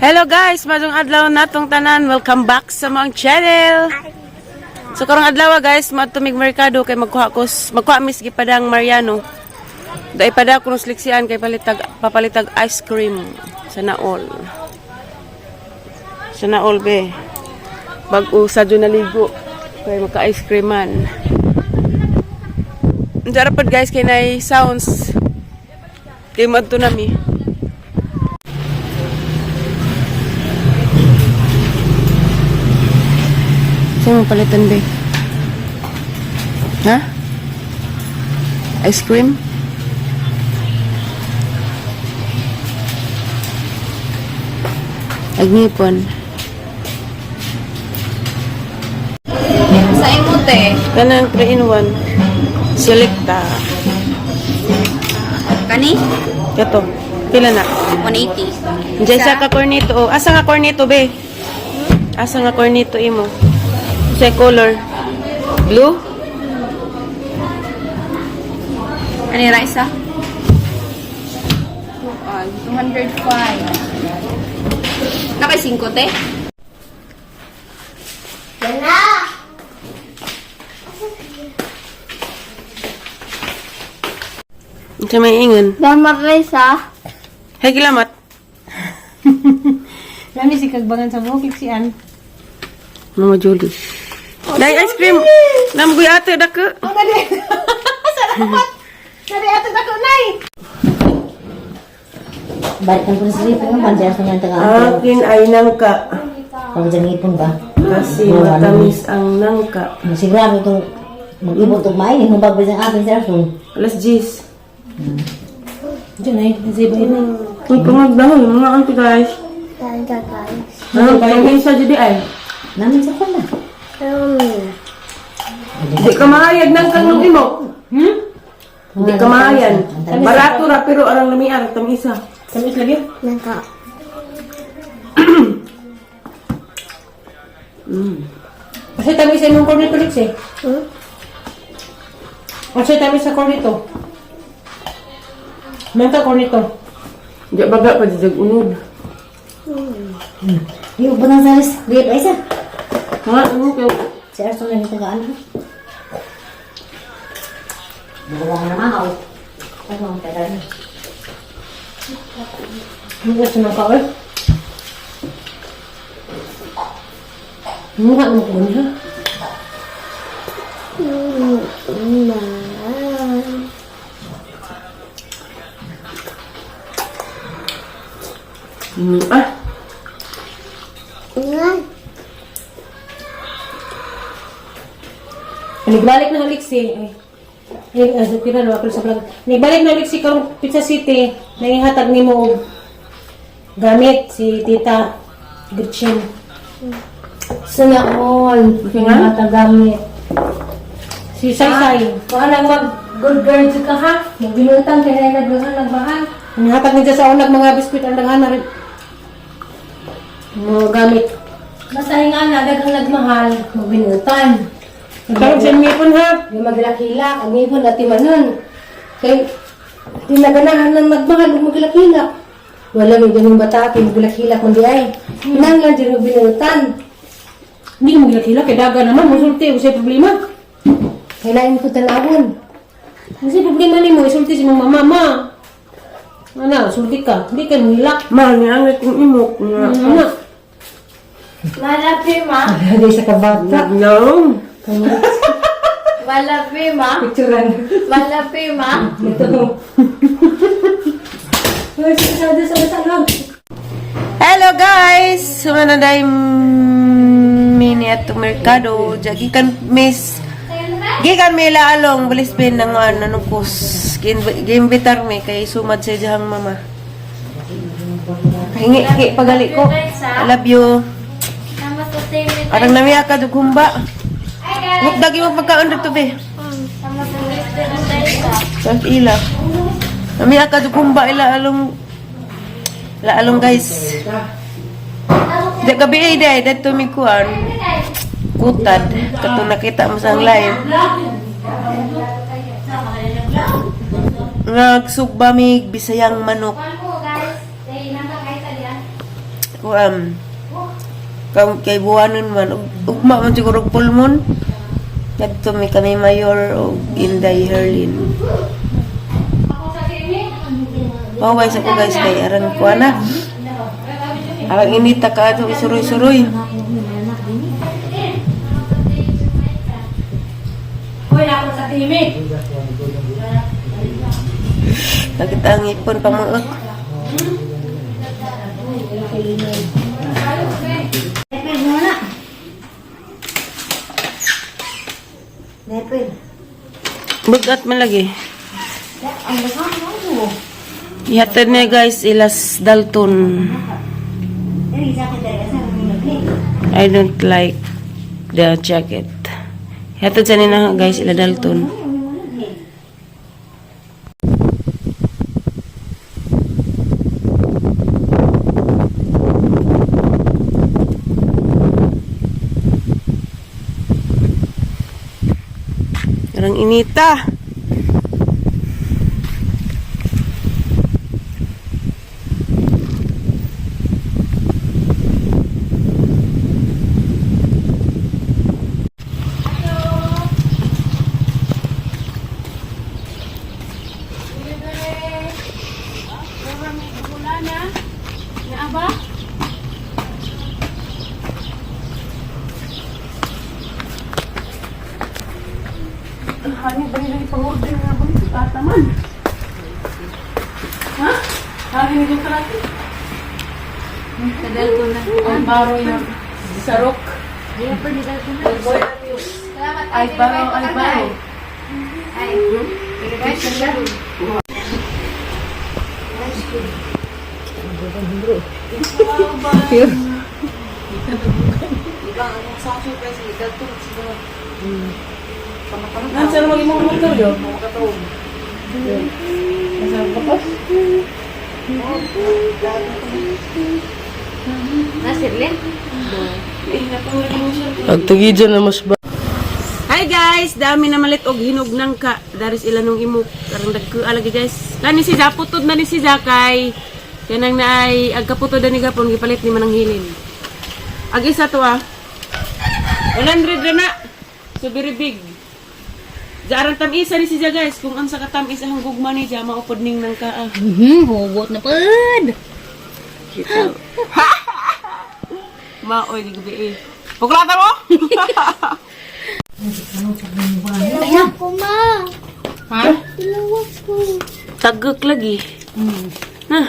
Hello guys, maayong adlaw natong tanan. Welcome back sa among channel. So karong adlaw guys, maadto mig merkado kay magkuha mis gipadang Mariano. Dai pada ko nung sliksian kay papalitag ice cream sa naol. Sa naol be. Bag-o sa do naligo kay maka ice cream man. Darapad guys kay nay sounds. Kay madto nami. Saan mo palitan, be? Ha? Ice cream? Agngipon. Sa imo te. Kanang 3 in 1. Selecta. Kani? Kato. Pila na? 180. Diyan sa ka cornito. Oh. Asa nga cornito, be? Asa nga cornito imo? Sa color? Blue? Ani ra isa? 205. Naka 5 te? Sa may ingon. Salamat, Reza. Hey, gilamat. Lami si kagbangan sa bukid si Ann. Mama Julie. Dai ice cream. Namgoy ate dako. Oh, dali. Salamat. Dali ato dako nay. Balik ang sa ipon ng bansa sa niyang taga. Akin ay nangka. Pag dyan ipon ba? Kasi matamis ang nangka. Sigurado itong mag-ibon itong main. Hubag ba sa akin sa Arson? Alas 10. Diyan ay, nasiba ina. Uy, pangagdahon. Mga anti guys. Talaga, guys. Ano, kayong isa dyan ay. Namin sa kuna. Di ka mahayag ng kang nung imo. Hmm? Di ka mahayan. Barato ra pero arang lamian ang isa. Tamis lagi. Nangka. Kasi tamis sa imong cornito Lix eh. Hmm? Kasi tamis sa cornito. Mangka cornito. Di baga pa dyan unod. Yung ba nang salis? Di pa isa. Ha? Ano kayo? Si Arson na yung tagaan. Magawa ka naman ako. Ano ang tagal na? Ang gusto ng kaol. Mukha mo ko niya. Ah, Nga. Nagbalik na ulit si ay, ay, tira no, ako sa vlog. Nagbalik na ulit si karong Pizza City, nangihatag nimo og gamit si Tita Gretchen. Sana all. Okay nga? Matagamit. Si Saysay. Wala lang mag good girl ka ha. Magbinutan kay na nagdaghan nagmahal. Nangihatag niya sa unag mga biskwit ang daghan na rin. Mga gamit. Basta nga na daghang nagmahal, magbinutan. Nagkaroon siya ng ngipon ha. Yung maglakilak, ang ibon at timanon. Kay di naganahan ng nagmahal ug maglakilak. Wala may ganung bata kay maglakilak man di ay. Kinahanglan jud magbinutan. Hindi ka maglakila kay daga naman musulti usay problema. Kay lain ko tanawon. Usay problema nimo isulti si mong mama ma. Ana, sulti ka. Hindi ka muhilak. mahal niya ang kong imok. Nga. Ana. Malapi, ma. Di sa kabata. No. Malapi, ma. Picturean. Malapi, ma. Ito. Ay, sa sa sa sa Hello guys! Sumana na mini at merkado. Gikan miss. Gikan mi laalong balispin ng ano nung kus. Gimbitar mi kay sumad sa iyang mama. Hingi ki pagali ko. I love you. Arang namiya ka dugumba. Hukdagi mo pagkaon dito be. Sa ila. Namiya ka dugumba ila along Laalong guys. Di gabi eh, di dito mi kuan. Kutad kato nakita mo sa live. Nagsugba mig Bisayang manok. Kuan. Kang kay buwanon man ugma man siguro og full moon. Ngadto mi kami mayor og Inday Herlin. Paway sa ko guys kay aran kuan na. Arang inita ka ato isuroy-suroy. Hoy, na ako sa timig. Nakita ang ipon pamuot. Nepil mo na. Nepil. Bugat man lagi. Ang daghan mo. Ihatid niya guys ilas Dalton. Dili sa akin dahil sa mga I don't like the jacket. Ihatid sa nina guys ila Dalton. Parang inita. Hani ba nila ipang-order nga ba ito tataman? Ha? Hani nila karate? Ang baro yung sarok. Ay baro, ay baro. Nandiyan mo imong motor yo. Pagtagi dyan na mas ba? Hi guys, dami na malit og hinog nang ka. Daris ila nung imok karang dagko alagi guys. Kani si Zaputod na ni si Zakay. Kanang naay agkaputod na ni gapon gipalit ni manang hilin. Ag isa to ah. 100 ra na. So very big. Jaaran tam-isa ni si Ja guys. Kung ang sa katam-is ang gugma ni Ja, maupod ning nang ka ah. Hugot na pud. Maoy di gabi eh. Puklata mo? Dalawa ko, ma. Ha? Dalawa ko. Tagok lagi. Ha.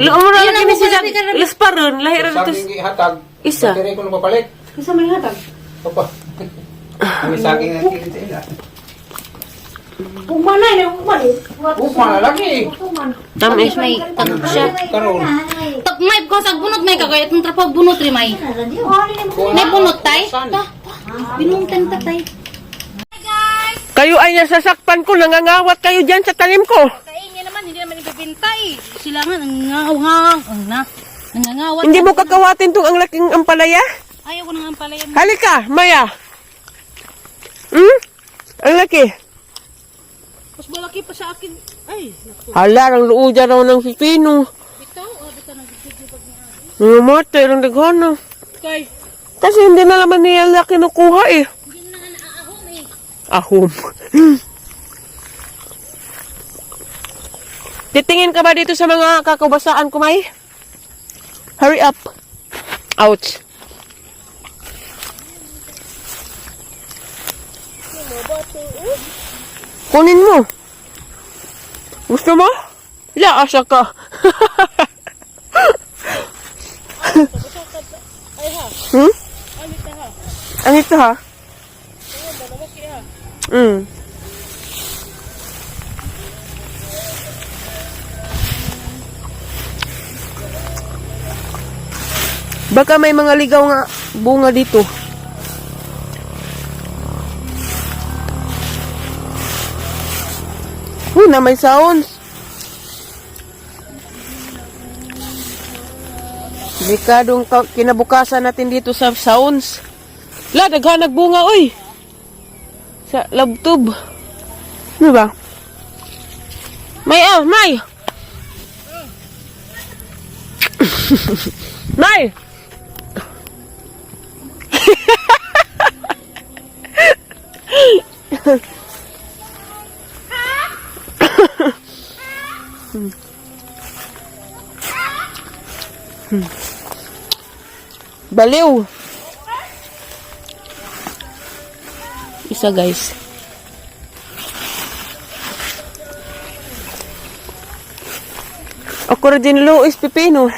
Lo mo lagi ni si Ja. Ilas pa ron, lahi ra to. Saging ihatag. Isa. Battery ko nung papalit. Isa may hatag. Opa. Ang saging ang kilin sa ila. Ugma na, eh, ugma eh. Ugma na lagi. Tamis. May tagok siya. Karon. Tag may ko sa bunot may kagayat ng trapo bunot ri may. May bunot tay. Ta. Binungtan ta tay. Kayo ay nasasakpan ko, nangangawat kayo dyan sa tanim ko. Kaingin naman hindi naman ibebenta eh. Sila nga nangangaw ang na. Nangangawat. Hindi mo kakawatin tong ang laking ampalaya? Ayaw ko nang ampalaya. Halika, Maya. Hmm? Ang laki. Mas malaki pa sa akin. Ay, Hala, ang luuja raw ng pipino. bitaw, oh, bitaw nang video pag niya. Namate, ang daghana. Kay, Kasi hindi na naman niya kinukuha eh. hindi na nga naaahon eh. Ahom. Titingin ka ba dito sa mga kakabasaan ko, May? Hurry up. Ouch. Kunin mo. Gusto mo? La, asa ka. Hmm? Ano ito ha? Baka may mga ligaw nga bunga dito. Uy, na may sounds. Delikadong kinabukasan natin dito sa sounds. La, daghan nagbunga, oy. Sa labtub. Ano ba? May, ah, may. Nay! Baliw. Isa, guys. Ako rin din is pipino.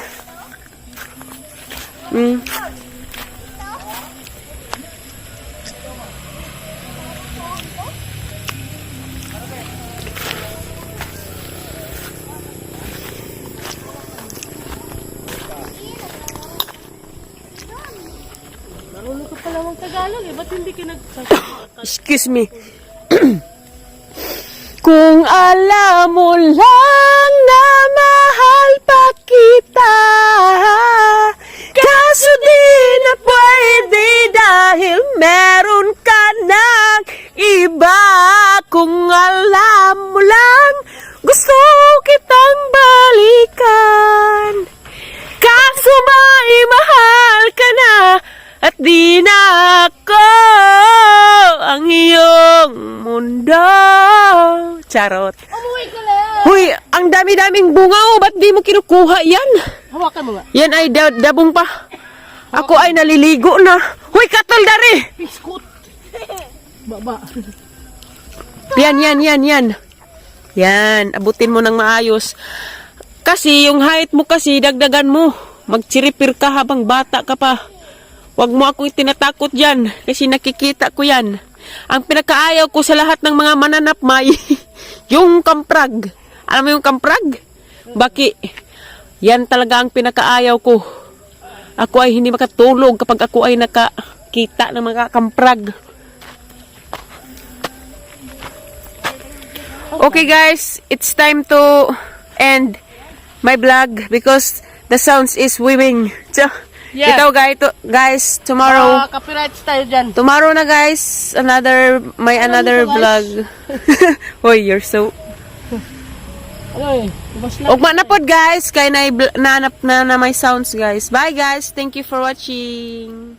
Marunong ka pala mag Tagalog eh. Ba't hindi ka nag... Excuse me. Kung alam mo lang na mahal pa kita, kaso di na pwede dahil meron ka ng iba. Kung alam mo lang, gusto kitang balikan, kaso may mahal ka na at di na ako ang iyong mundo. Charot. Umuwi ka na! Huy, ang dami-daming bunga oh. Ba't di mo kinukuha yan? Hawakan mo nga. Yan ay dabong pa. Ako ay naliligo na. Huy, katol dari! Biskut! Baba. Yan, yan, yan, yan. Yan, abutin mo ng maayos. Kasi yung height mo kasi, dagdagan mo. Magchiripir ka habang bata ka pa. Huwag mo akong tinatakot dyan kasi nakikita ko yan. Ang pinakaayaw ko sa lahat ng mga mananap may yung kamprag. Alam mo yung kamprag? Baki, yan talaga ang pinakaayaw ko. Ako ay hindi makatulog kapag ako ay nakakita ng mga kamprag. Okay guys, it's time to end my vlog because the sounds is weaving. So, ito guys, to, guys, tomorrow. Copyrights tayo dyan. Tomorrow na guys, another my another vlog. Hoy, you're so Ano eh? Ubas na. Ugma na pod guys, kay na na, na, na my sounds guys. Bye guys, thank you for watching.